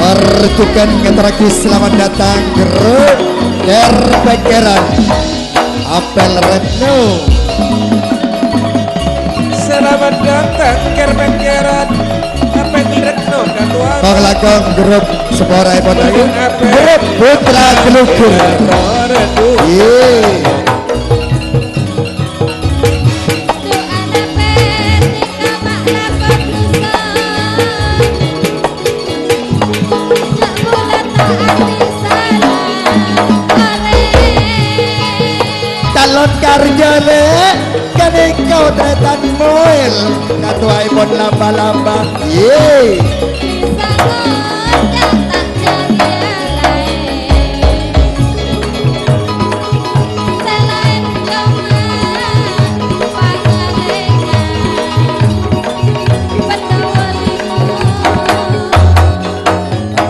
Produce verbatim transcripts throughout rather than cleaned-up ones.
Partukan ngaterraghi selamat datang, grup Kèr-Pèkkèran. Apel Retno. Selamat datang, Kèr-Pèkkèran. Apel Retno, Katoa. Panglakon grup Sepora Epon Ayu. Grup Putra Gelugur. Ye. Calon karjana ka'dinto tarètan moèl, katoa'èpon lamba-lamba. Ye.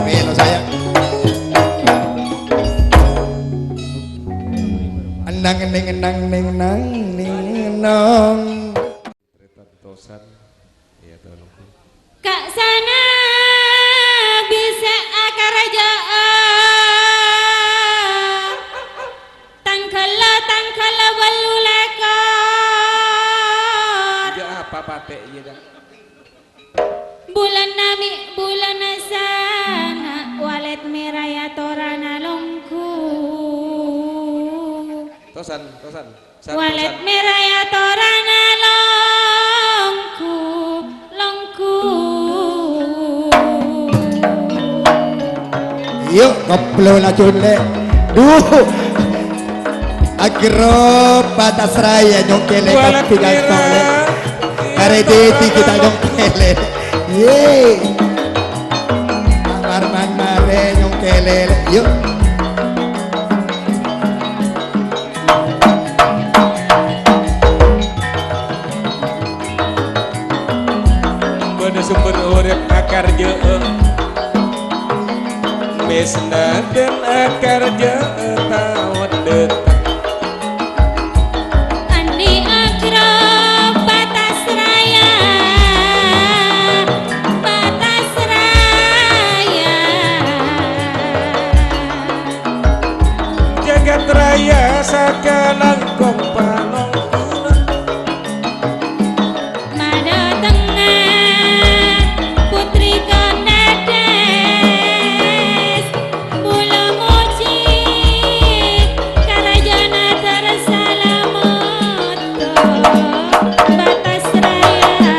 Mèlo, sayang. Ennang ning ennang ning nang ning nong. Rètan tosan. Iyâ, tolong. Ka' sana bisa akaraja'a. Tangghâlla, tangghâlla bâllu lèkor. Iyâ, apa patè', iyâ, Kak? Bulânna mè', bulânna sanga', walèt mèraya torana longghu. Tosan, tosan. San, Walèt tosan. Mèraya torana longghu, longghu. Yu, koblo laju, Lè'. Duh. Aghero Batas Raya nyongkèlè Walèt kabbhi kantong, Lè'. Mèraya. Karè dhâddhi kita nyongkèlè. Ye. Parman marè nyongkèlè, Lè'. Yu. Bâdâ sumber urip akarjâ'â, mèsna dhân akarjâ'â ta' oddhâ'. Andi' aghero Batas Raya, Batas Raya. Jagat raya sakalangkong panongkona. Madâtengnga Putri Kondadès, bulâ ngojhi karajâna tersalamot Batas Raya.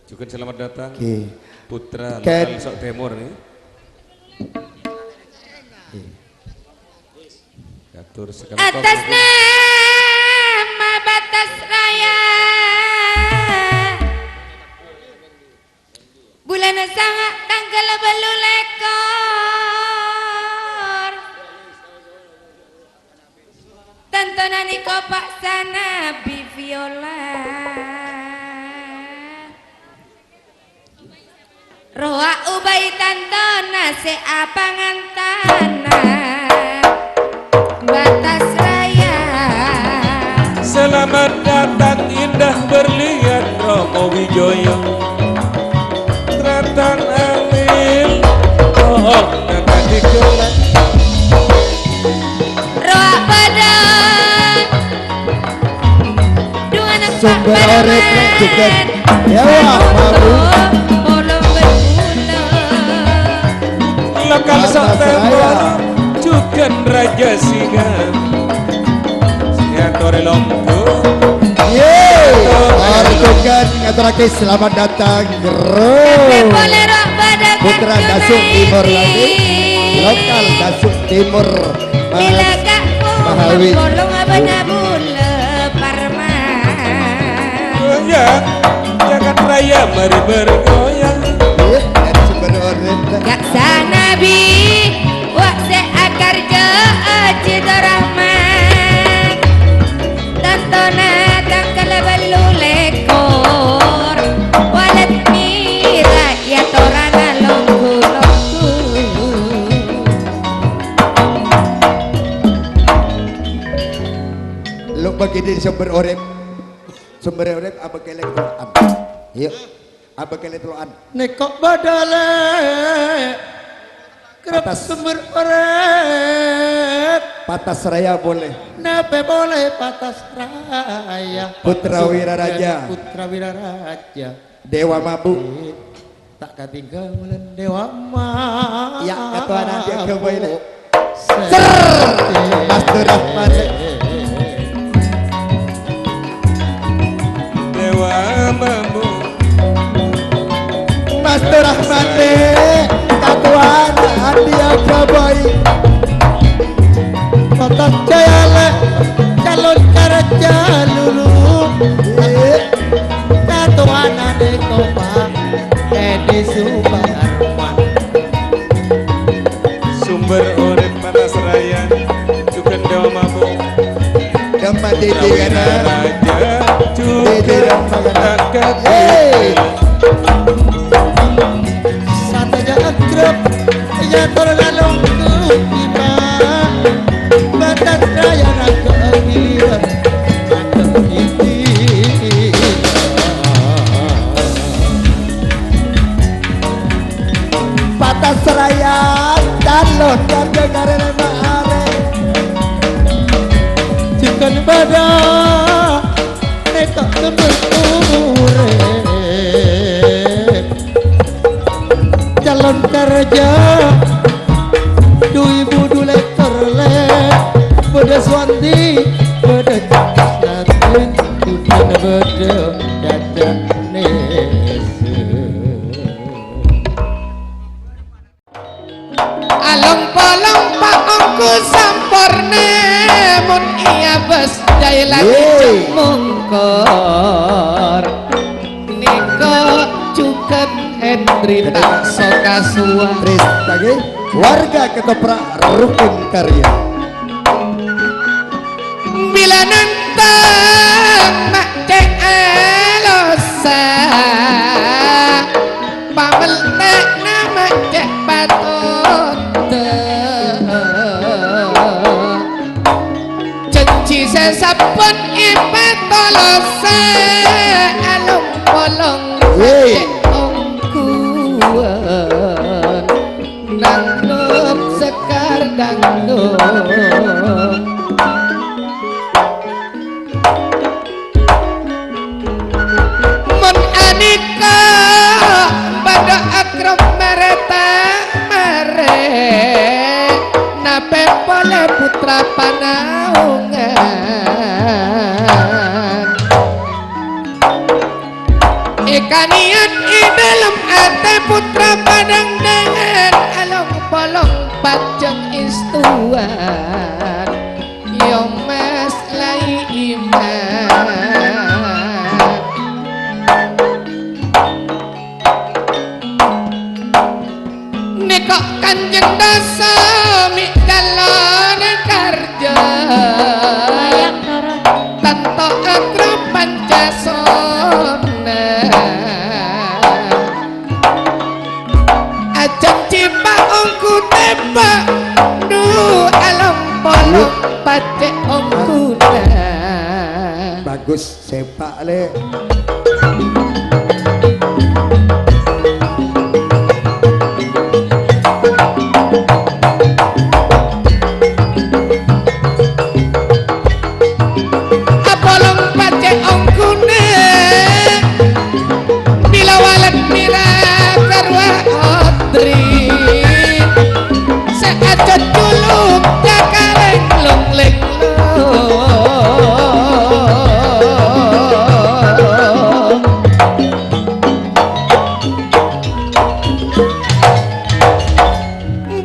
Jhughân selamat datang, Oke. Putra Ken. Lokal Sok Tèmor, ngghi. Oke. Atur sekali Atas nama Batas Raya. Bulâna sanga' tangghâl bâllu lèkor. Tantona nèko paksana bi viola. Rowa ubai tantona sè apangantana Batas Raya. Selamat datang indah berlian Romo Wijoyo. Ratan angin, oh, oh, nang kaki gelap. Rowa padâ. Sumber urip, Lè', jhughân. Yâ, wah, mabuk. Lokal Batas Raya. September, jhughân Raja Singa. Sè atorè lompo. Ye, partukan ngaturake selamat datang, Bro. Putra Dasuk Timur lagi. Lokal Dasuk Timur. Mas Mahawi. Goyang, jagat raya mari bergoyang. Iya, dari sumber urip. Yaksana bi, wa' sè akarja, aji tor Bagi diri sumber urip. Sumber urip abâ' kèlè' tolo'an. Iyâ. Abâ' kèlè' tolo'an. Nèko' bâdâ lè'. Kerep Patas. Sumber urip. Patas Raya boleh. Napè boleh Patas Raya. Putra Wiraraja. Putra Wiraraja. Dewa Mabuk. Ta' katinggalan Dewa Mabuk. Ya, ketua nanti agama ini. Ser! Mas Durrahman. Dewa Mabuk. Mas Durrahman, Dek. Ketua nanti agama ini. Patas Jaya, Lè'. Calon Karaja Lulu. Iya. Katowana Nèko Pa' Edi Suparman. Sumber urip Patas Raya, jhughân Dewa Mabuk. Dhamma Dede Kana. Raja, jhughân Dede Dhamma Kana. Akad. Yeay. Sadhâjâ agrep, nyator lalong kuthipa. Patas Raya raga giliran. Patas Raya, calon warga karena ma'arè. Jhughân bâdâ, nèko' tembe urip. Calon Karaja, du ibu du lèkor lè', bâdâ Suwandi, bâdâ Jasnati, jhughân bâdâ Dada Nèsè. Along-polong paonggu samporna, mon iyâ bâs jhâ' lagi Yeay. Cemongkor. Nèko' jhughân Hendri ta' soka suwa. Tris lagi. Warga Ketoprak Rukun Karya. Bilâ nantang ma' cè' èlossa, pameltèna ma' cè' patotta. Janji sè sampon èpatolossa, along-polong Woi. Cè' ongghuwân. Nangkep sekar dangdut. Mon anèka bâdâ agrep marè ta' marè, napè polè putra panaongan. Èkanèyat è dâlem atè putra padhângdhângan, along-polong pajhâng èstowan, yâ mas lai iman. Nèko' Kanjeng Dasa mè' calon karja. Tanto akrab Pancasona. Ajhânjhi paongghu tèmbhâk, du along-polong pacè' ongghuna. Bagus. Sepak, Lè'. Apolong pacè' ongghuna, bilâ walek mèra karowa odri. Sè ajhât juluk cakalèng long-lèng long.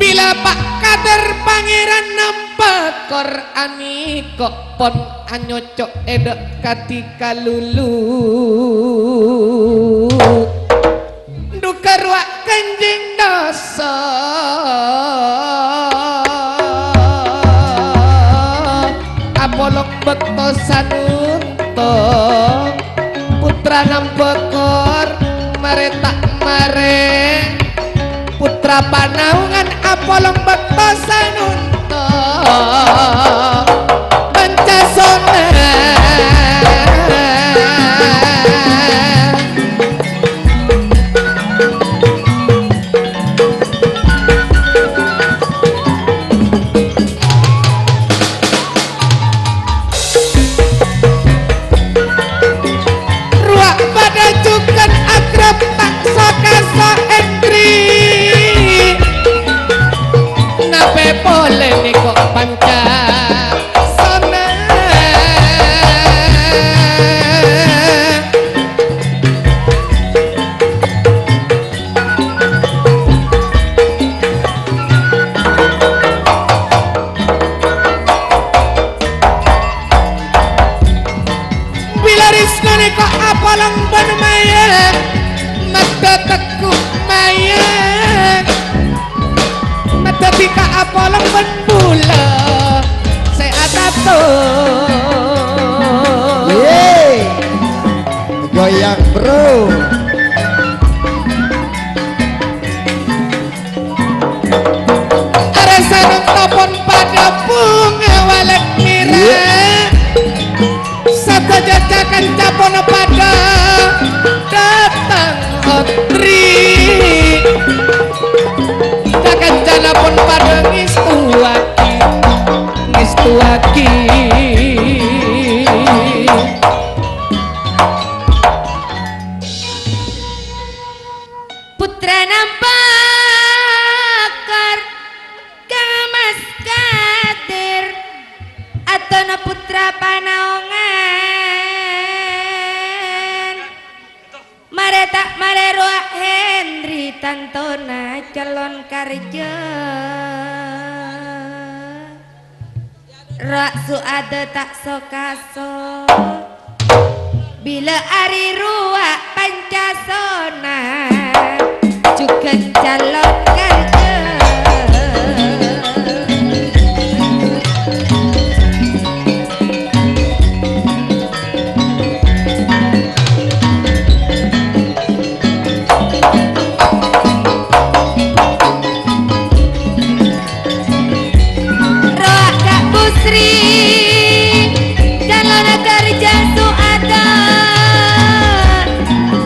Bilâ Pa' Kadar Pangèran nampa Qur'an nèko' pon anyoco' è dâ' kadhi kalulu. Dhu karowa Kanjeng Dasa. Apolong bâkto sanonto, putra nambhâ kor, marè ta' marè. Putra panaongan apolong bâkto sanonto, Pancasona. Bân bulâ sè atato. Yeay. Goyang, bro. Arassa nonto pon padâ bhunga walek mèra. Iya. Sadhâjâ ca-kanca pon padâ dâteng otri. Ca-kancana pon padâ ngèstowaghi, ngèstowaghi. Putrana Pakar Kang Mas Kadir, atona putra panaongan. Marè ta' marè rowa Hendri tantona calon karja. Ra' su'ada ta' so-kaso. Bilâ arè rowa Pancasona, jhughân calon karja. Rowa Kak Busri, calon karja su'ada.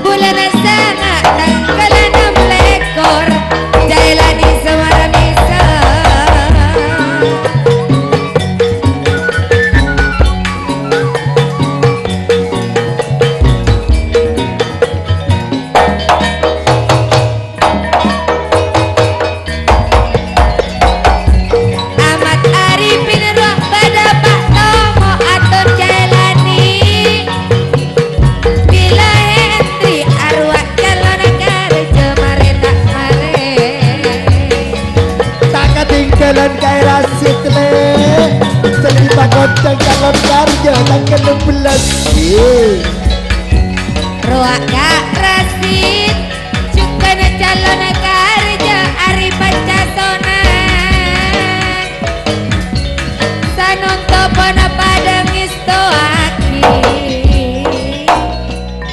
Bulâna sanga' tangghâl ennem lèkor, Jailani Sumarmisa. Amat Arifin rowa padâ Pak Tomo ator Jailani. Bilâ Hendri arowa calon karja marè ta' marè. Ta' katinggalan Kaè Rasid, lè. Sè èpakocang calon karja tangghâl ennem bellâs. Yè. Rowa Kak Rasid. Jhughân calon karja arè Pancasona. Sanonto pon padâ ngèstowaghi.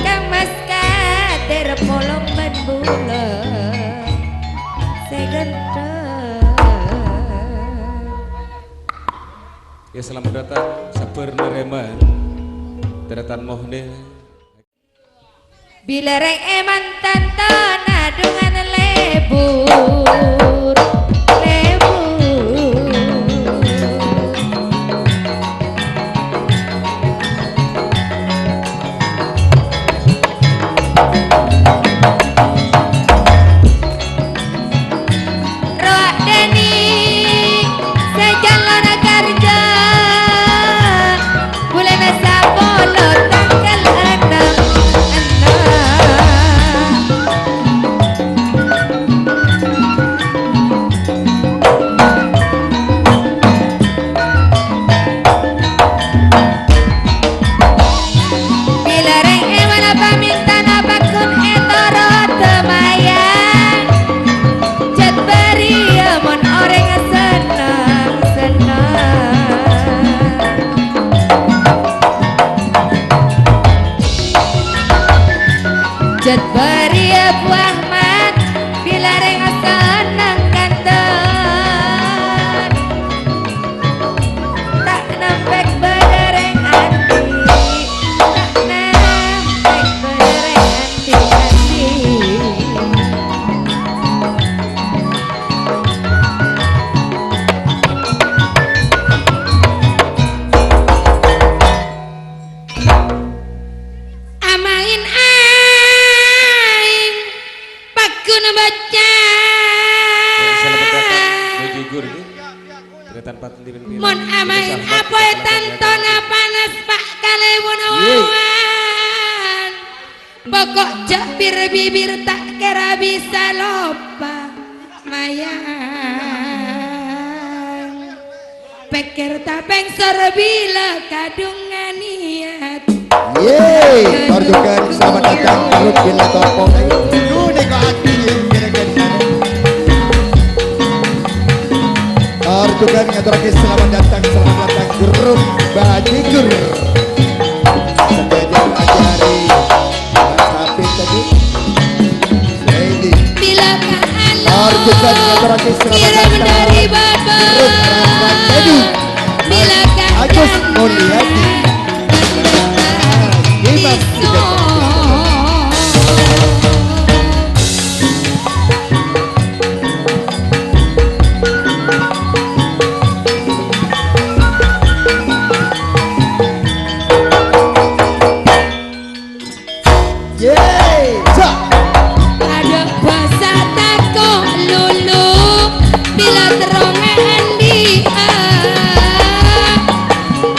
Kang Mas Kadir polong bân bulâ sè ghântheng. Ya, selamat datang, sabbhâr narèma. Tarètan mohne. Bilâ rèng èman tantona dhungan lebur, lebur. Rowa Deni sè calon karja, bulâna sapolo tangghâl ennem, ennem. Bilâ rèng èman pamèntana pagghun ètoro' dâmayang. Jhât bâriyâ mon orèng senneng-senneng. Jhât bâriyâ Bu Ahmad, bilâ rèng senneng kantos. Ta' nampèk bâdâ rèng andi', ta' nampèk bâdâ rèng andi'-andi'. Amaèn aèng, pagghun bâca. Ya, selamat datang, Bu Jugur, nggih. Tarètan Padli bân Piran. Mon amaèn apoy tantona panas, Pa' Kalèbun Yeay. Wawan. Pokok jhâ' bir-bibir ta' kèra bisa loppa. Mayang. Pèkkèr tapèngsor bilâ kadhungan niyat. Yeay, tor jhughân selamat datang, Arut Bilâ Topong. Lu neko ati, kira-kira. Tor Juga ngaturake selamat datang, selamat datang grup Bajigur. Sadhâjâ ajari Mas Hafid tadi. Lady. Bila ka Tor juga ngaturake selamat datang grup Rahmat Edi. Mas Agus Mulyadi. Mas Dimas juga. Yeay, cak. Adâ' bhâsa tako' lolo, bilâ terro ngandi'â,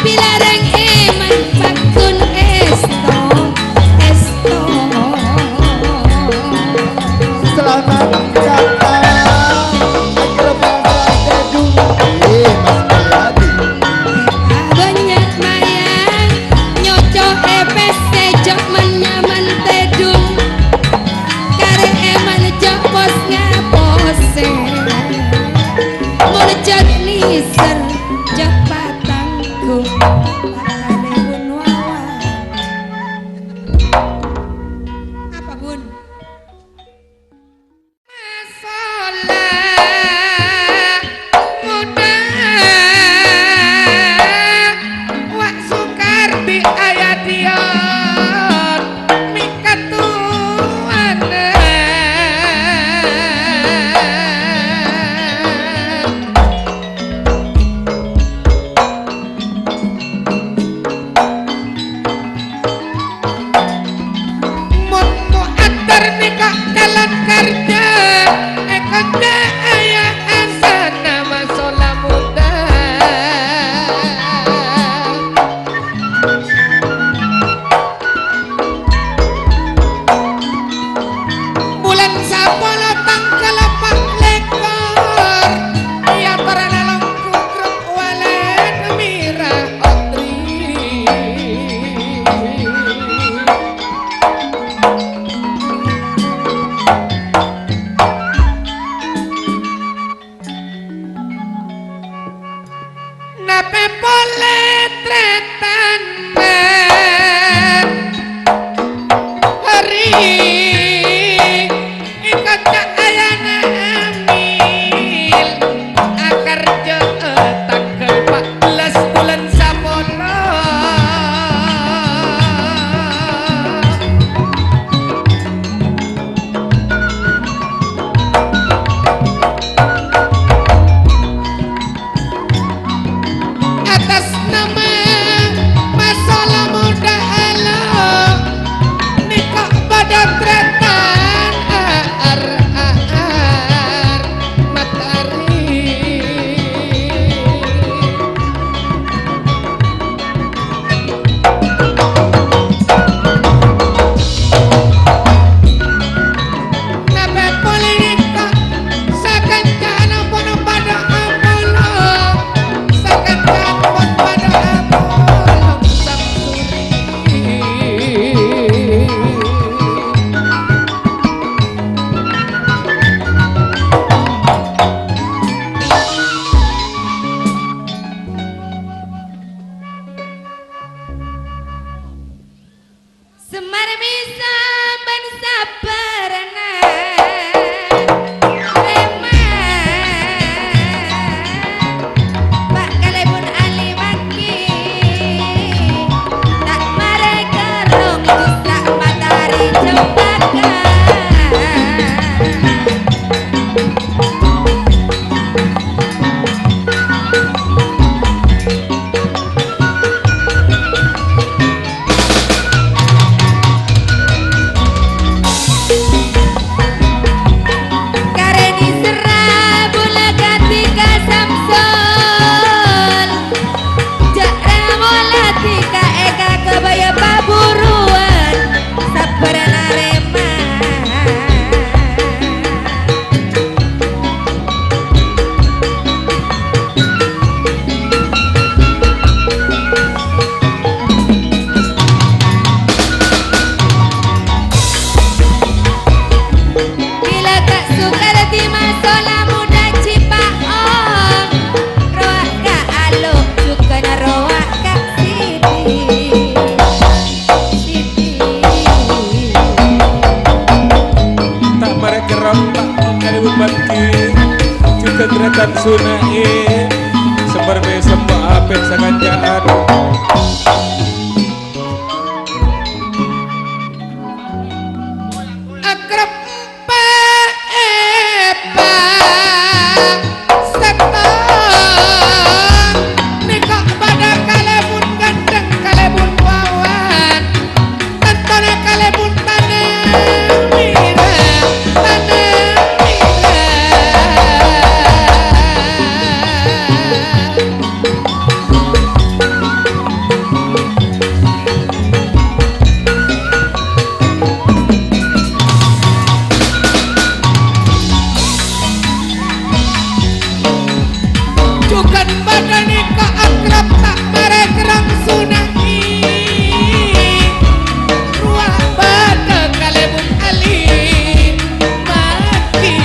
bilâ rèng èman paggun èsto, èsto. Suna'i, sè marbâ semmo apèt sakanca'an. Akrab empa' èpa' sèttong, nèka padâ kalèbun ghânteng, kalèbun wawan. Tantona kalèbun tanah mèra, tanah mèra. Jhughân padâ nèka akrab ta' marè kerrang suna'i. Rowa padâ kalèbun Ali Maki.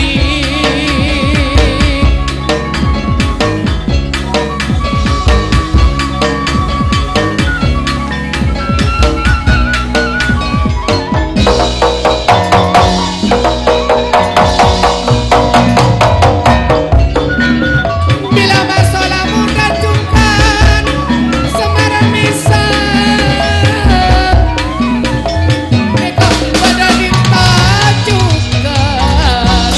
Bilâ masola modâ jhughân Semar mèsem, nèka padâ dhinto jhughân.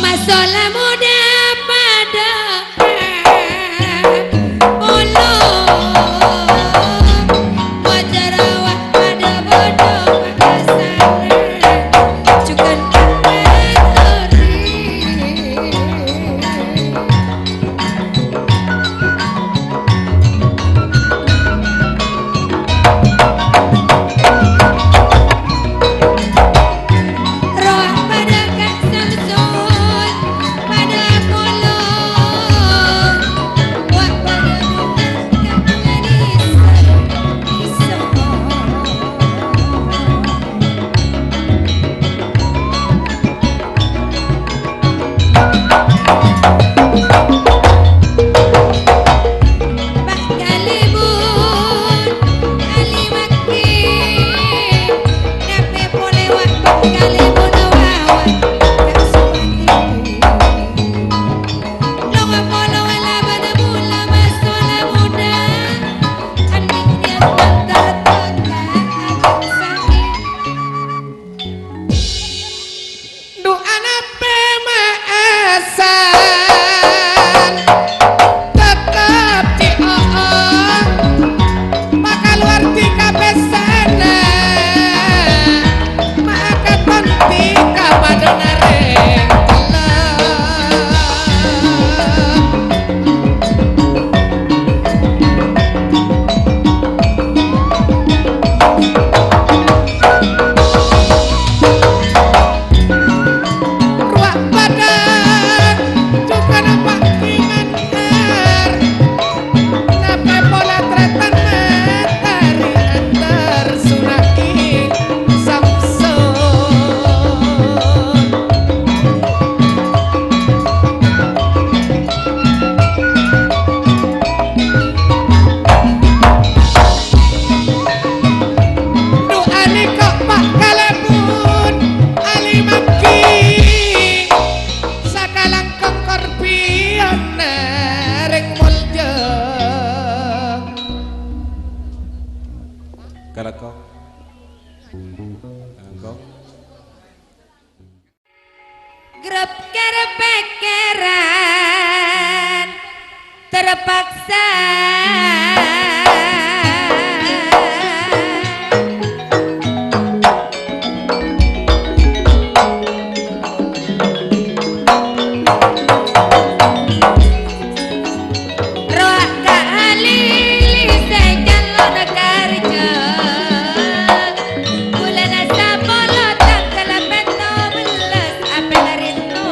Masola modâ padâ polo, wajâr awak padâ bâdâ padâ sanè, jhughân padâ torè. Rowa padâ ka Samsun, padâ kolong, wa' padâ du'a ka Kadisan. Du'ana pè ma'asan, teptep cè' o'o, pakalowar dhi' kapèssana, ma'akaton dhi' ka padâna rèng tello. Rowa padâ jhughân panggiman, napè pola trètan matèri antar suna'i Samsun. Du'ana kok pa' kalèbun alimaghi sakalangkong korbhiyânna rèng molja. Kalangkong. Kalangkong. Grep kèr-pèkkèran terpaksa. Rowa ka alili sè nyalon karja. Bulâna sapolo tangghâl pètto bellâs apèl rènto.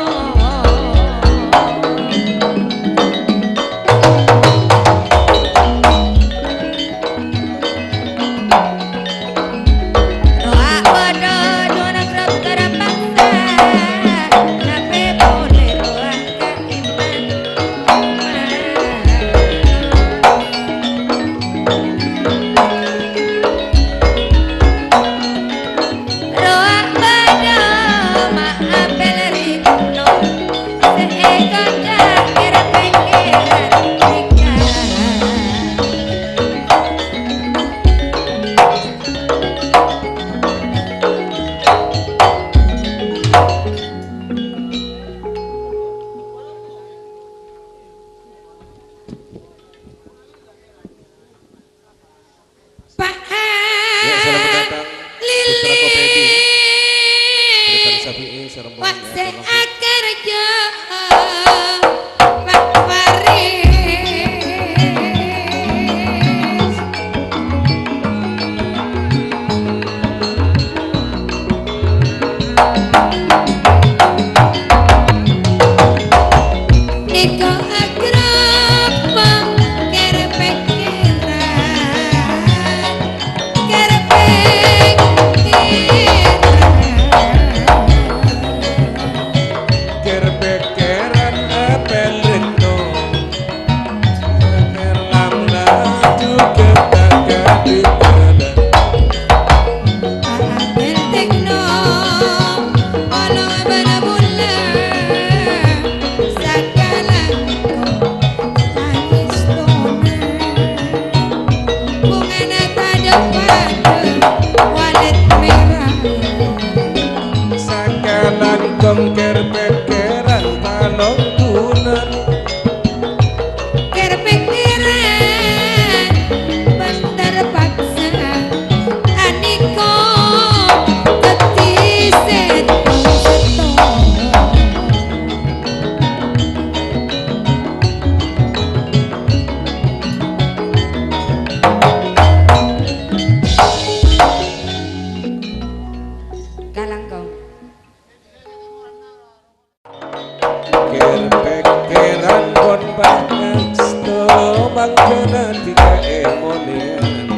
Panggana dika emoleyana.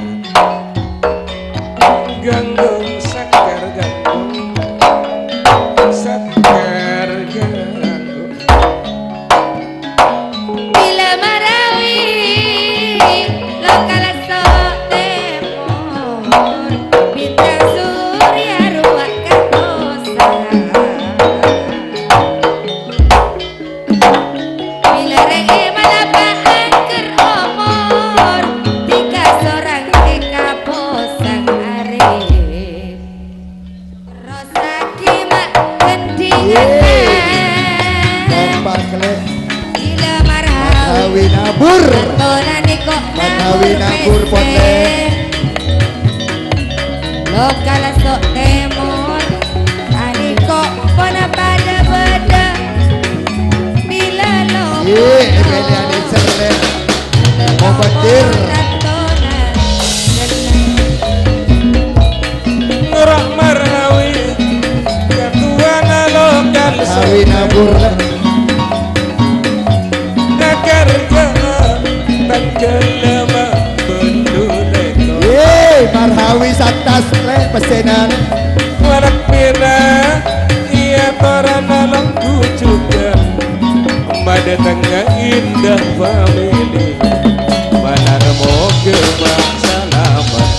Ganggung sakar ganggung. Sakar ganggung. Bilâ marawi lokal sok tèmor, bintang surya rowa kakosa. Bilâ rèng è malapa angker omor, dika sorang è kaposang arè. Rosaki ma' gendhingan. Yeay. Kompak, lè'. Gila marhau. Marhawi nabur. Katonan niko Marhawi nabur, nabur, pon, lè'. Lokal sok tèmor. Aniko pona padâ bâdâ. Bila lo. Yeay, Emiliani Cerlè. Mubadir. Noro' marhawi, katuana lokal Hawi nabur. Nakarja, tanggal lama, bendu teko. Yeay, marhawi santas, lè', pesenan. Warak pina, iya torana longgu juga. Madâtengnga indah famili, malar moghâ ma' salamet.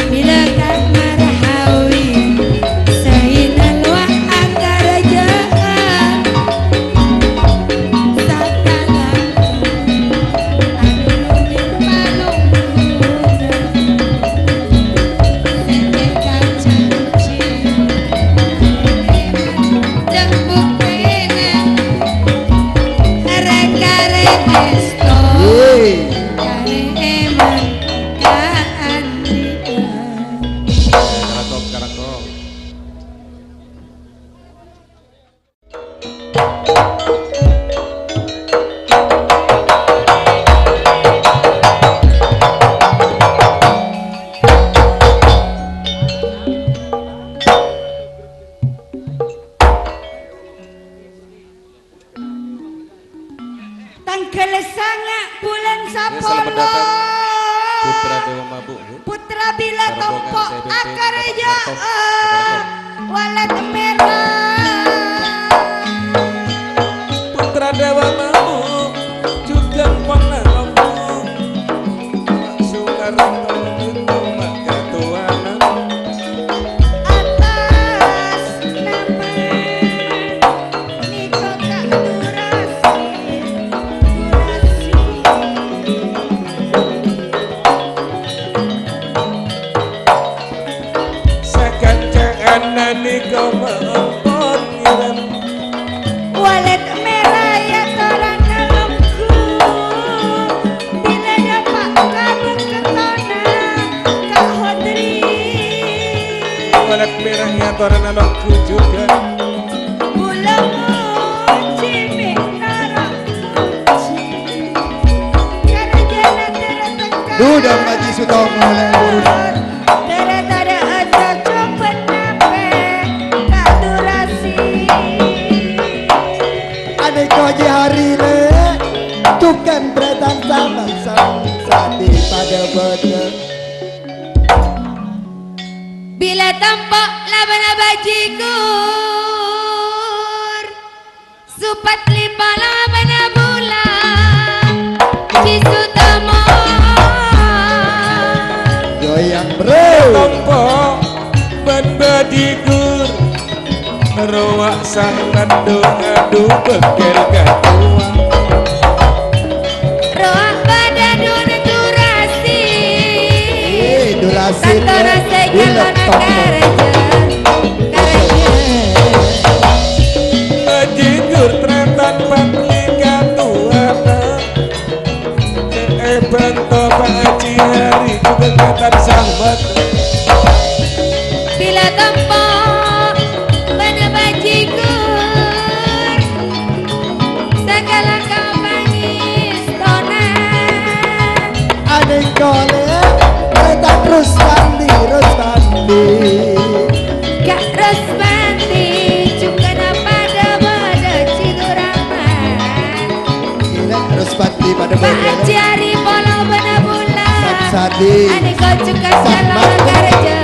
Bila ka marhawi, saina loa' angkaraja'an. Satana anu lumir palung. Yeay. Tanggal sanga' bulan sapolo. Putra Dewa Mabuk, nggih. Putra Bila Tompo' Akareja'an, walet mera. Putra Dewa Mabuk, jhughân pona lombu. Sukarto itu maka tuanan. Atas nama Niko Kak Durasi, Durasi. Sakanca'an niko maempon ngiran. Walet mera ya torana longgu. Bila dapa' kamu ketona, Kak Hodri. Walet mera ya torana longgu juga. Pulang muji minara muji. Karajana teratengka. Duda Haji Sutomo, lè'. Teratara aja coba nape, Kak Durasi. Ane koji hari, lè'. Tukang beretan sama, sama, sadi pada bada. Bila Tompo' labana bajigur. Supat lima labana bulan, Ji Sutomo. Goyang, bro. Tompo' ban bajigur, rowa sangat doa du bekel katua. Rowa pada duna Durasi. Eh, Durasi, Tanto eh, Rasi Bila kalona Tompo'. Karaja. Karaja. Bajingur tretan patli katuana. Eh, banto Pak Haji Hari juga katan sahabat. Bila Tompo' bana bajigur. Sagala kapangistona. Ane kole, kereta Ruswandi, Ruswandi. Kak Ruswandi, juga pada-pada Cidurama. Gila, Rus Di mana Pak Haji Ari Polo Benabulan. Sadi. Ane kocek Samba. Salam karja.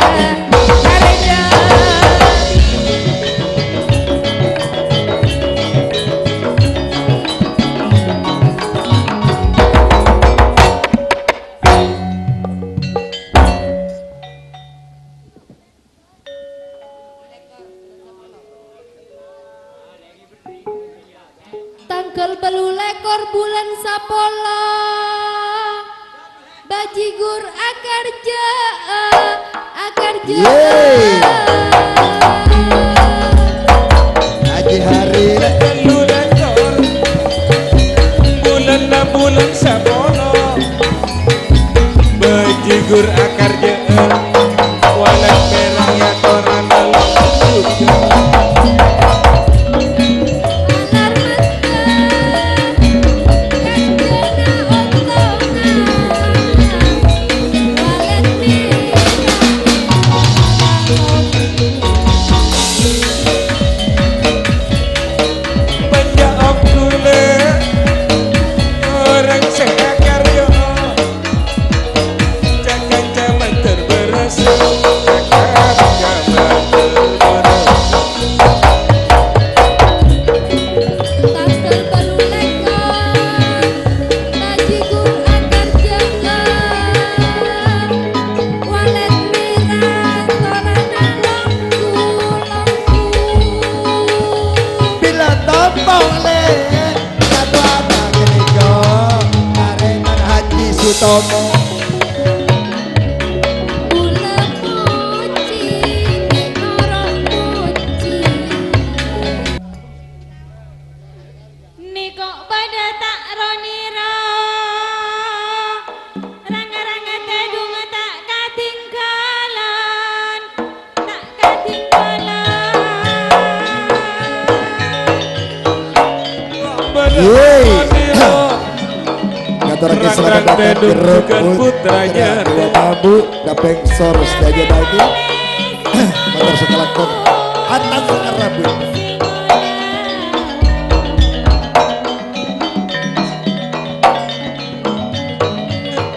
Karja. Tangghâl tello lèkor bulân sapolo, bhâjigur akarjâ'â, akarjâ'â. Yeay. Haji Hari. Tello lèkor, bulânna bulân sapolo. Bhâjigur akarjâ'â, walèt pèra' èyatorana longkut. Bânnya' abdhuna orèng sè akarjâ'â. Bilâ tompo, Lè', katowana ghânèka, karètan Haji Sutomo. Bulâ pojhi, noro' pojhi. Nèko padâ ta' ro-nèro, rang-rang tèdung ta' katinggalan. Yeay. Ngaturake selamat datang grup Putra Jaya Tabu kaping sor sadhâjâ nèka. Matur sakalangkong atas Rabu.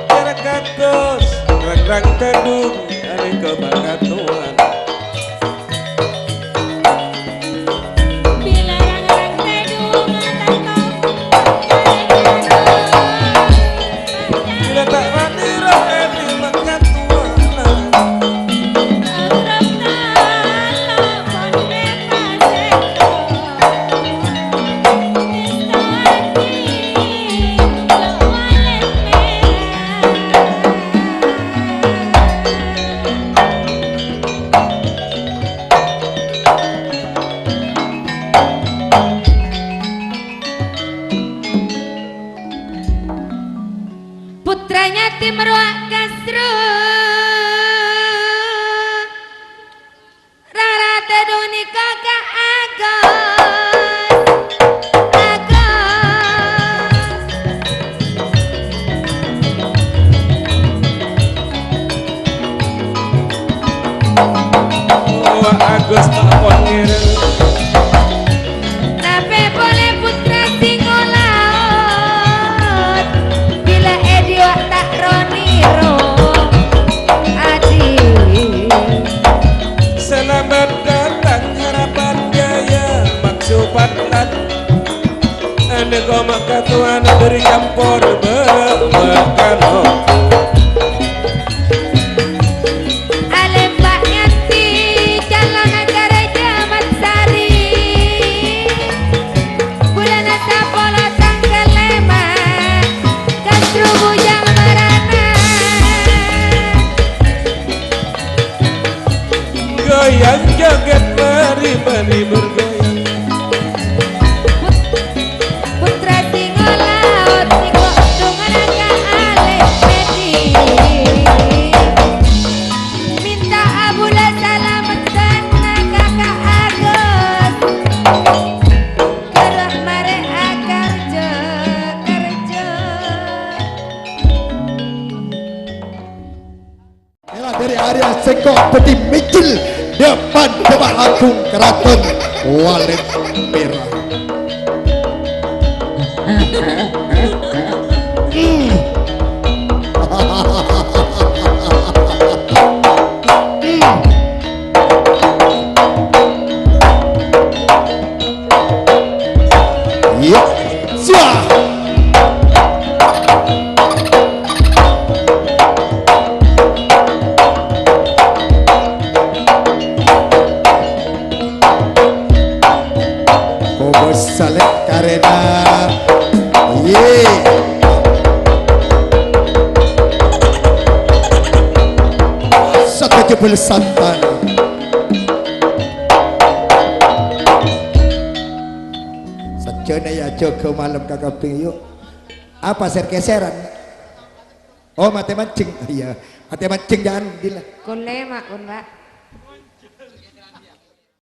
Cara kados, rang-rang tèdung, arèng ka pakatowan. Bilâ rang-rang tèdung, tanto. Bilâ ta' ro-nèro, arèng ka pakatowan. Putra yatim rowa kasro. Rara tèdung nèka ka Agus, Agus. Oh, Agus ta' pon ngèrèng. Tapè polè putra Singolaot, bilâ èdhiwa' ta' ro-nèro, Adi. Selamat datang Harapan Jaya, Mak Supatlan. Ane koma katuan beri campur bermakano. Alem Pak Nyanti, calon acara Jamat Sari. Bulana sapolo tanggal lema, Kasru Bujang Marana. Goyang joget mari, mari bergoyang. Putra Singolaot niko dungan ka Alek Medi. Minta abula salamet sana ka Kak Agus. Terus mare akarja kerja. Inilah dari area Sengkok Peti Micil, depan Demak Agung Keraton Walet Merah. Salèk karena, iye. Satu jebul santan. Sajjhâna ya, jâgâ malem kakabin, yu'. Apa sèr-kèsèran? Oh, matè manjheng. Iyâ, matè manjheng, jhân, dila. Kon lèma', kon, Pak.